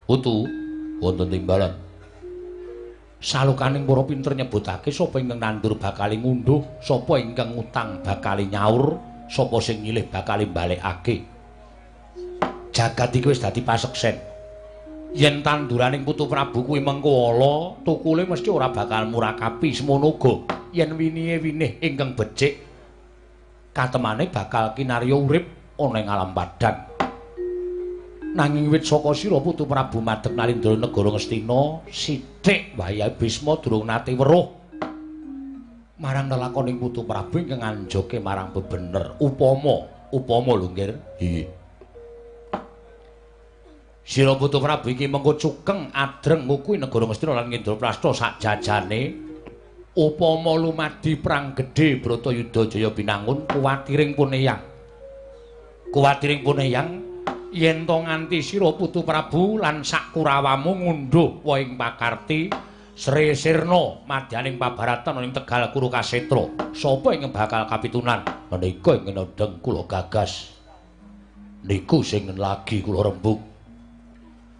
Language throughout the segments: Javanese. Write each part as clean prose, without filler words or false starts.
Putu wonten timbalan. Salukaning para pinter nyebutake sapa ingkang nandur bakal ngunduh, sapa ingkang ngutang bakal nyaur, sapa sing nyilih bakal balekake. Jagat iki wis dadi paseksen. Yen tanduraning Putu Prabu kuwi mengko ala, tukule mesti ora bakal murakapi. Semono uga yen winihe winih ingkang becik, katemane bakal kinarya urip ana ing alam padhang. Nanging wit saka sira Putu Prabu madhep nalindra negara Ngastina, sithik wayahe Bisma durung nate weruh marang lelakoning Putu Prabu ingkang anjoke marang bebener. Upama, upama lho nggir. Nggih. Sira Putu Prabu iki mengko cukeng adreng ngukuhi negara Ngastina lan Ngendraprasta sak jajane. Upama lumadi perang gedhe Bratayuda Jaya Binangun, kuwatiring pun eyang. Kuwatiring pun eyang yen to nganti sira Putu Prabu lan sak kurawamu ngunduh wohing pakarti Sri Sirna madyaning pabaratan ing Tegal Kurukasetra, sapa ingkang bakal kapitunan? Menika ingkang nendheng kula gagas. Niku sing lagi kula rembug.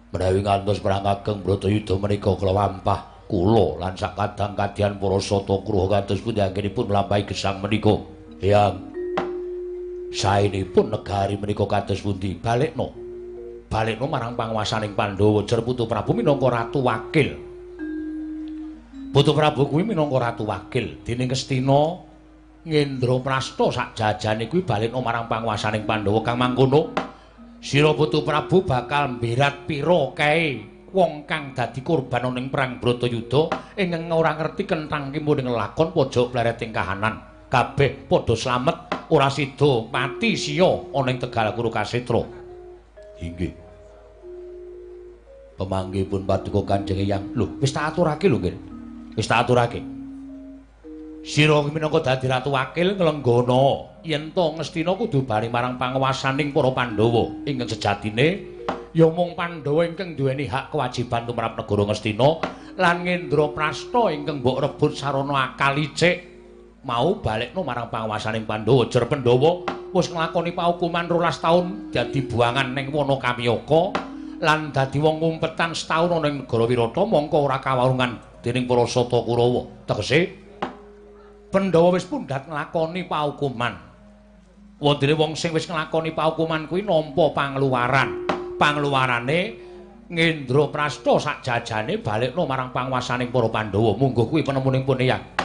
Menawi ngantos perang ageng Bratayuda menika kula wampah kula lan sak kadang kadyan para sata kruha kados pundi anggenipun nglampahi gesang menika. Eyang, saenipun negari menika kados pundi? Balekno. Balekno marang panguwasaning Pandhawa. Jer Putu Prabu minangka ratu wakil. Putu Prabu kuwi minangka ratu wakil. Dening Ngastina Ngendraprasta sak jajane kuwi balekno marang panguwasaning Pandhawa. Kang mangkono sira Putu Prabu bakal mberat pira kae wong kang dadi korban ana ing perang Bratayuda ingkang ora ngerti kenthang kimuning lelakon pojok plereting kahanan. Kabeh padha slamet, ora sida mati siya ana ing Tegal Kurukasetra. Inggih. Pemanggihipun paduka Kanjeng Eyang. Lho, wis tak aturake lho, Nggir. Wis tak aturake. Sira minangka dadi ratu wakil nglenggana yen to Ngastina kudu bali marang panguwasaning para Pandhawa ingkang sejatine ya mung Pandhawa ingkang duweni hak kewajiban tumrap negara Ngastina lan Ngendraprasta ingkang mbok rebut sarana akal icik mau balekno marang panguwasaning Pandhawa. Jer Pandhawa wis nglakoni paukuman 12 taun dadi buangan ning Wana Kamyaka lan dadi wong ngumpetan setahun ana ing negara Wirata, mongko ora kawarungan dening para Sata Kurawa. Tegese Pandhawa wis pundhat nglakoni paukuman. Wondene wong sing wis nglakoni paukuman kuwi nampa pangluwaran. Pangluwarane Ngendraprasta sak jajane balekno marang panguwasaning para Pandhawa. Mungguh kuwi penemuning pun Eyang.